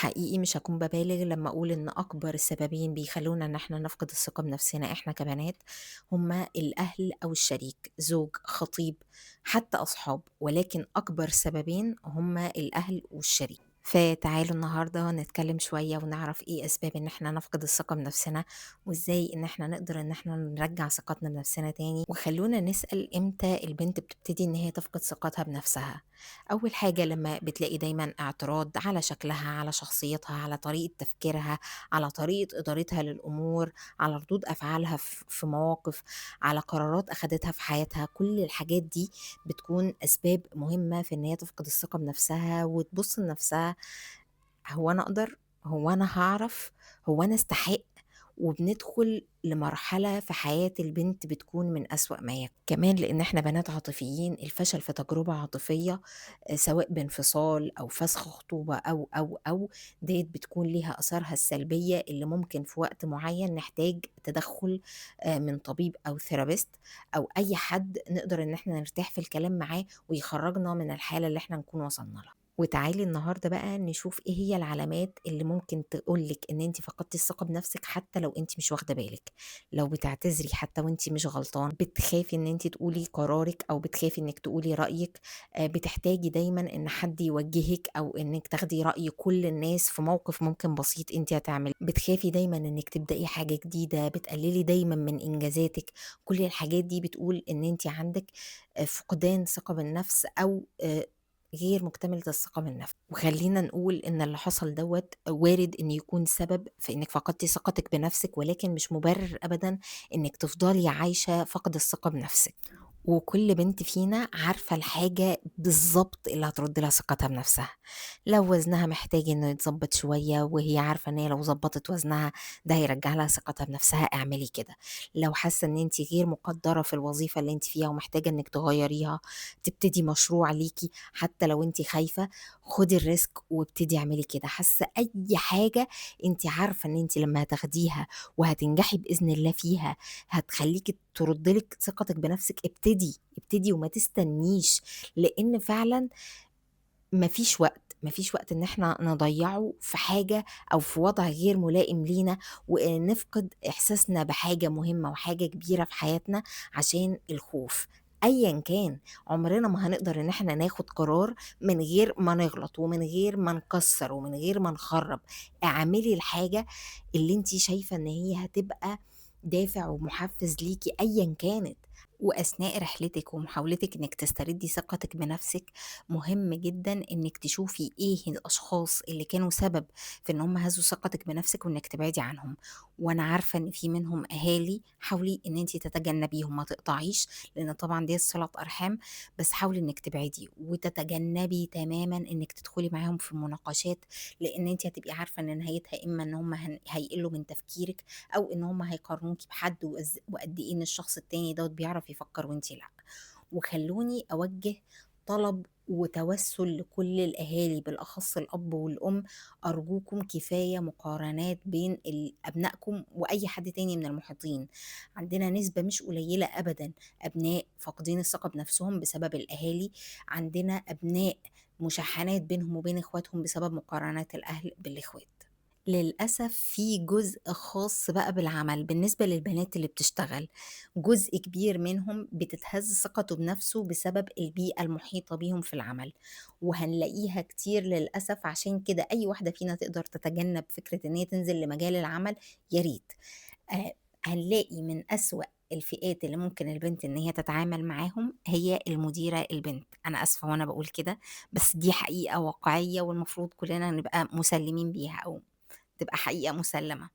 حقيقي مش هاكون بابالغ لمّا أقول إن أكبر سببين بيخلّونا إن إحنا نفقد الثقة بنفسنا إحنا كبنات، هُم الأهل أو الشريك، زوج، خطيب، حتى أصحاب، ولكن أكبر سببين هُم الأهل والشريك. فتعالوا النهارده نتكلم شوية ونعرف إيه أسباب إن إحنا نفقد الثقة بنفسنا، وإزاي إن إحنا نقدر إن إحنا نرجّع ثقتنا بنفسنا تاني، وخلّونا نسأل إمتى البنت بتبتدي إن هي تفقد ثقتها بنفسها؟ أول حاجة لمّا بتلاقي دايمًا اعتراض على شكلها، على شخصيتها، على طريقة تفكيرها، على طريقة إدارتها للأمور، على ردود أفعالها في مواقف، على قرارات أخدتها في حياتها، كل الحاجات دي بتكون أسباب مهمة في إن هي تفقد الثقة بنفسها وتبُص لنفسها، هو أنا أقدر؟ هو أنا هاعرف؟ هو أنا أستحق؟ وبندخل لمرحلة في حياة البنت بتكون من أسوأ ما يكون. كمان لإن إحنا بنات عاطفيين، الفشل في تجربة عاطفية سواء بانفصال أو فسخ خطوبة أو، أو، أو، ديّة بتكون ليها آثارها السلبية اللي ممكن في وقت معين نحتاج تدخُّل من طبيب أو therapist أو أي حد نقدر إن إحنا نرتاح في الكلام معاه ويخرّجنا من الحالة اللي إحنا نكون وصلنا لها. وتعالي النهارده بقى نشوف إيه هي العلامات اللي ممكن تقول لِك إن أنتِ فقدتِ الثقة بنفسِك حتى لو أنتِ مش واخدة بالِك، لو بتعتذري حتى وأنتِ مش غلطانة، بتخافي إن أنتِ تقولي قرارِك أو بتخافي إنِك تقولي رأيِك، بتحتاجي دايمًا إن حد يوجهِك أو إنِك تاخدي رأي كل الناس في موقف ممكن بسيط أنتِ هتعمليه، بتخافي دايمًا إنِك تبدئي حاجة جديدة، بتقللي دايمًا من إنجازاتِك، كل الحاجات دي بتقول إن أنتِ عندِك فقدان ثقة بالنفس أو غير مكتملة الثقة بالنفس. وخلّينا نقول إن اللي حصل دوّة وارد إن يكون سبب في إنِّك فقدتِ ثقتِك بنفسِك، ولكن مش مبرر أبدًا إنِّك تفضلي عايشة فقد الثقة بنفسِك. وكل بنت فينا عارفة الحاجة بالضبط اللي هترُد لها ثقتها بنفسها، لو وزنها محتاج إنه يتضبط شوية وهي عارفة إن هي لو ضبطت وزنها ده هيرجّع لها ثقتها بنفسها، اعملي كده. لو حاسة إن أنتِ غير مقدّرة في الوظيفة اللي أنتِ فيها ومحتاجة إنِّك تغيّريها، تبتدي مشروع ليكِ حتى لو أنتِ خايفة، خدي ال risk وابتدي اعملي كده. حاسة أي حاجة أنتِ عارفة إن أنتِ لمّا هتاخديها وهتنجحي بإذن الله فيها هتخلّيكِ ترُد لِك ثقتِك بنفسِك، ابتدي، ابتدي وما تستنيش، لإن فعلًا ما فيش وقت، ما فيش وقت إن إحنا نضيّعه في حاجة أو في وضع غير ملائم لينا، ونفقد إحساسنا بحاجة مهمة وحاجة كبيرة في حياتنا عشان الخوف. أيًا كان، عمرنا ما هنقدر إن إحنا ناخد قرار من غير ما نغلط ومن غير ما نكسّر ومن غير ما نخرّب. اعملي الحاجة اللي أنتِ شايفة إن هي هتبقى دافع ومحفز ليكِ أيًا كانت. وأثناء رحلتِك ومحاولتِك إنِّك تستردي ثقتِك بنفسِك، مهم جدًا إنِّك تشوفي إيه الأشخاص اللي كانوا سبب في إن هم هزّوا ثقتِك بنفسِك وإنِّك تبعدي عنهم. وأنا عارفة إن في منهم أهالي، حاولي إن أنتِ تتجنبيهم، ما تقطعيش، لإن طبعًا ديّة صلة أرحام، بس حاولي إنِّك تبعدي وتتجنبي تمامًا إنِّك تدخلي معاهم في مناقشات، لإن أنتِ هتبقي عارفة إن نهايتها إما إن هم هيقلوا من تفكيرِك أو إن هم هيقارنوكِ بحد وقد إيه إن الشخص التاني دوّة بيعرف يفكر وأنتِ لأ. وخلّوني أوجّه طلب وتوسُّل لكل الأهالي بالأخص الأب والأم، أرجوكم كفاية مقارنات بين أبنائكم وأي حد تاني من المحيطين. عندنا نسبة مش قليلة أبدًا أبناء فاقدين الثقة بنفسهم بسبب الأهالي، عندنا أبناء مشاحنات بينهم وبين إخواتهم بسبب مقارنات الأهل بالإخوات. للأسف في جزء خاص بقى بالعمل، بالنسبة للبنات اللي بتشتغل، جزء كبير منهم بتتهز ثقته بنفسه بسبب البيئة المحيطة بيهم في العمل، وهنلاقيها كتير للأسف. عشان كده أي واحدة فينا تقدر تتجنب فكرة إن هي تنزل لمجال العمل يا ريت. هنلاقي من أسوأ الفئات اللي ممكن البنت إن هي تتعامل معاهم هي المديرة البنت. أنا آسفة وأنا باقول كده، بس دي حقيقة واقعية والمفروض كلنا نبقى مسلمين بيها أو تبقى حقيقة مسلمة.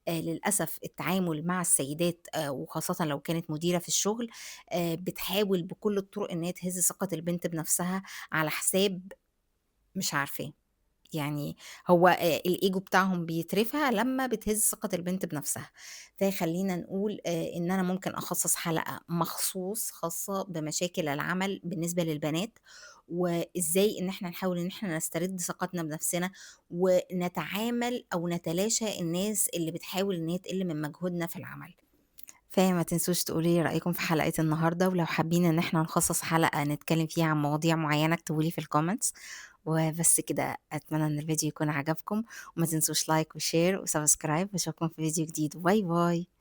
للأسف التعامل مع السيدات، وخاصةً لو كانت مديرة في الشغل، بتحاول بكل الطرق إن هي تهز ثقة البنت بنفسها على حساب مش عارفاه. هو الإيجو بتاعهم بيترفع لمّا بتهز ثقة البنت بنفسها. فخلّينا نقول، إن أنا ممكن أخصص حلقة مخصوص خاصة بمشاكل العمل بالنسبة للبنات، وإزاي إن إحنا نحاول إن إحنا نسترد ثقتنا بنفسنا ونتعامل أو نتلاشى الناس اللي بتحاول إن هي تقل من مجهودنا في العمل. فما تنسوش تقولوا لي رأيكم في حلقة النهاردة، ولو حابين إن إحنا نخصص حلقة نتكلم فيها عن مواضيع معينة اكتبوا لي في ال comments. وبس كده، أتمنى إن الفيديو يكون عجبكم، وما تنسوش like و share و subscribe، وأشوفكم في فيديو جديد. bye bye.